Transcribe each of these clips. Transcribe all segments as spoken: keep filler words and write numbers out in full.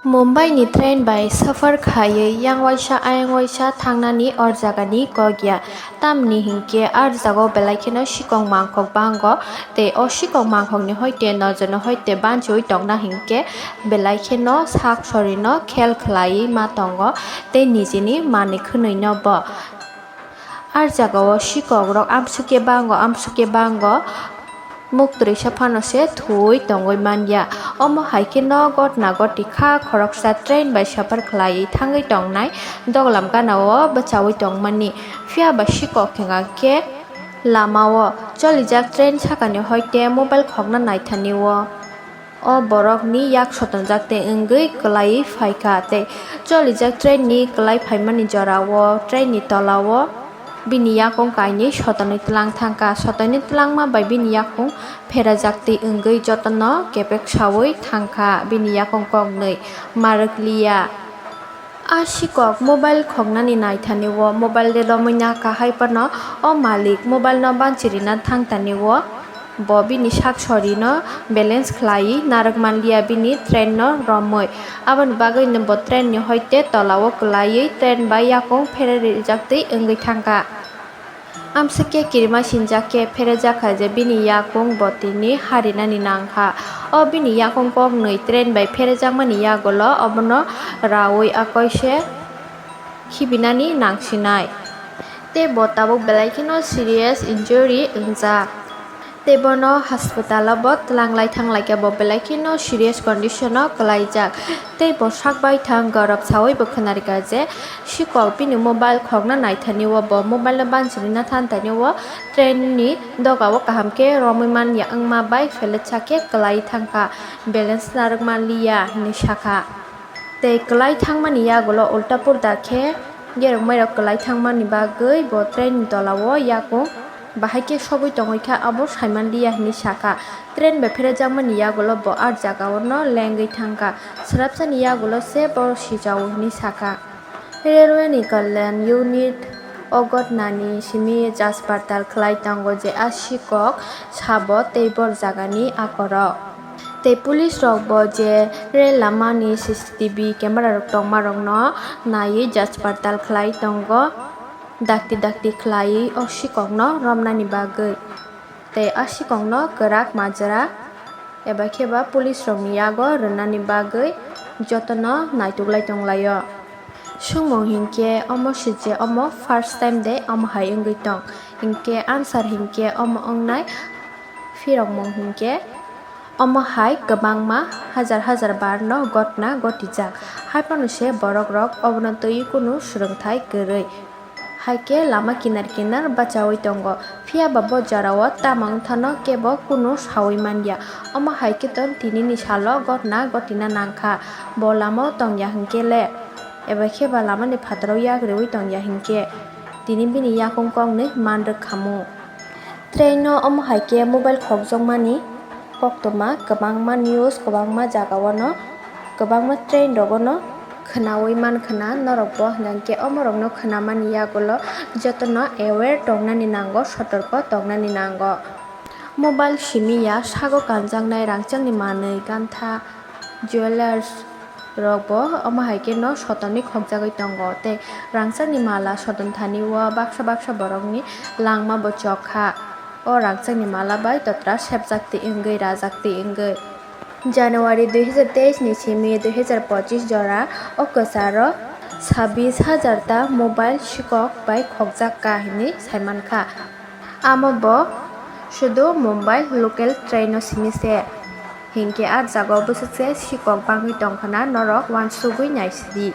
Mumbai ni train bai safar khaiwi yang waisa ayang waisa thangnani or jagani kok ya, tamni hinkhe ar jagao belai kheno sikok mangkhok bango, tei o sikok mangkhokni hoite nojono hoite banchiwi tongna hinkhe belai kheno sak sorino khel khlaiwi ma tongo tei nijini manwi khwnwino bo. Ar jagao sikokrok amsukhe bango, amsukhe bango, muktwrwisa phano se thuwi tongwi man ya. Omo hai kheno gotna goti kha khoroksa train bai safar khlaiwi thangwi tongnai doglam ganao bwchaui tongmani. Phiya ba sikok hinga khe lamao cholijak train sakani hoite mobile khokna naithani-o. O borokni yak sotonjak tei wngwi kwlaiwi phai kha tei cholijak train ni kwlai phaimani jorao train ni tolao bini yakung kainwi sotonwi tlang thang kha. Sotonwi tlangma bai bini yakung pherajaktwi wngwi jotono kepeksaui thang kha bini yakung koknwi marwk liya. A sikok mobile khoknani naithani-o mobile de romwi nakha, hai phano o malik mobile no banchirina thangtani-o bo bini sak sorino balance khlaiwi narwk manliya bini train no romwi. Aboni bagwi no bo train ni hoite tolao kwlaiwi train bai yakung pherwi rijaktwi wngwi thangkha. Amswk khe kirima sinjak khe pherejak kha je bini yakung bo tini harinani nang kha. O bini yakung koknwi train bai pherejakmani yagulo obono raui akoise khibinani nangsinai. Tei bo tabuk belai kheno serious injury wngjak. Tei bono hospital o bo tlanglai thanglaikha, bo belai kheno serious condition o kwlaijak. Tei bo sak baithang gorok saui bo khwnarikha je sikok bini mobile khokna naithani-o bo mobile no banchirina thantani-o train ni doga o kaham khe romwi man ya wngma bai pheletsa khe kwlai thangkha, balance narwk manliya hinwi sakha. Tei kwlai thangmani yagulo ulta pulta khe gerokmairok kwlai thangmani bagwi bo train ni tolao yakung bahai khe sogwi tongwi kha, abo saimanliya hinwi sakha. Train bai pherejakmani yagulo bo ah jagao no lengwi thangkha, swrapsani yagulo se bo sijago hinwi sakha. Railway ni kalyan unit o gotnani simi jaj partal khlai tongo je a sikok sabo tei bor jagani akorok. Tei police rok bo je rail lama ni C C T V camera rok tongma rok no naiwi jaj partal khlai tongo, dakti dakti khlaiwi o sikok no romnani bagwi. Tei a sikok no kwrak majra eba khe ba police rok ni yago rwnani bagwi jotono naituklai tonglaio. Swngmung hinkhe omo se je omo first time de omo hai wngwi tong, hinkhe answer hinkhe omo wngnai phirokmung hinkhe omo hai kwbangma hajar hajar bar no gotna gotijak, hai phano se borok rok obono twiwi kunu swrwngthai kwrwi. Hai khe lama kinar kinar bachaui tongo, phiya ba bo jorao tamo wngthano kebo kunu saui man ya. Omo hai khe to tini ni salo gotna gotina nang kha, bo lama o tong ya hinkhe le, eba khe ba lama ni phataro yak riui tong ya hinkhe tini bini yakung kok nwi man rwk kha mu. Train no omo hai khe mobile khokjak mani koktwma kwbangma news, kwbangma jaga o no kwbangma train rogo no khwnaui man khwna norok bo, hwnkhe omo rok no khwnamani yagulo jotono aware tongnani nango, sotorko tongnani nango. Mobile simi ya sago kanjaknai rangchakni manwi, gantha, jewellers rok bo omo hai khe no sotonwi khokjagwi tongo tei rangchakni mala soton thani o baksa baksa borokni langma bo chok kha. O rangchakni mala bai totra sepjakti wngwi rajakti wngwi. January dui hajar teis ni simi dui hajar pochis jora o kwcharo sabis hajar ta mobile sikok bai khokjak kha hinwi saimankha. Amo bo sudu Mumbai local train o simi se, hinkhe ah jagao bwswk se sikok bangwi tongkhwna norok uansugwi naisidi.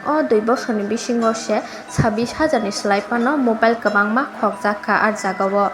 O dui bosorni bisingo se sabis hajar ni slai phano mobile kwbangma khokjak kha ah jagao.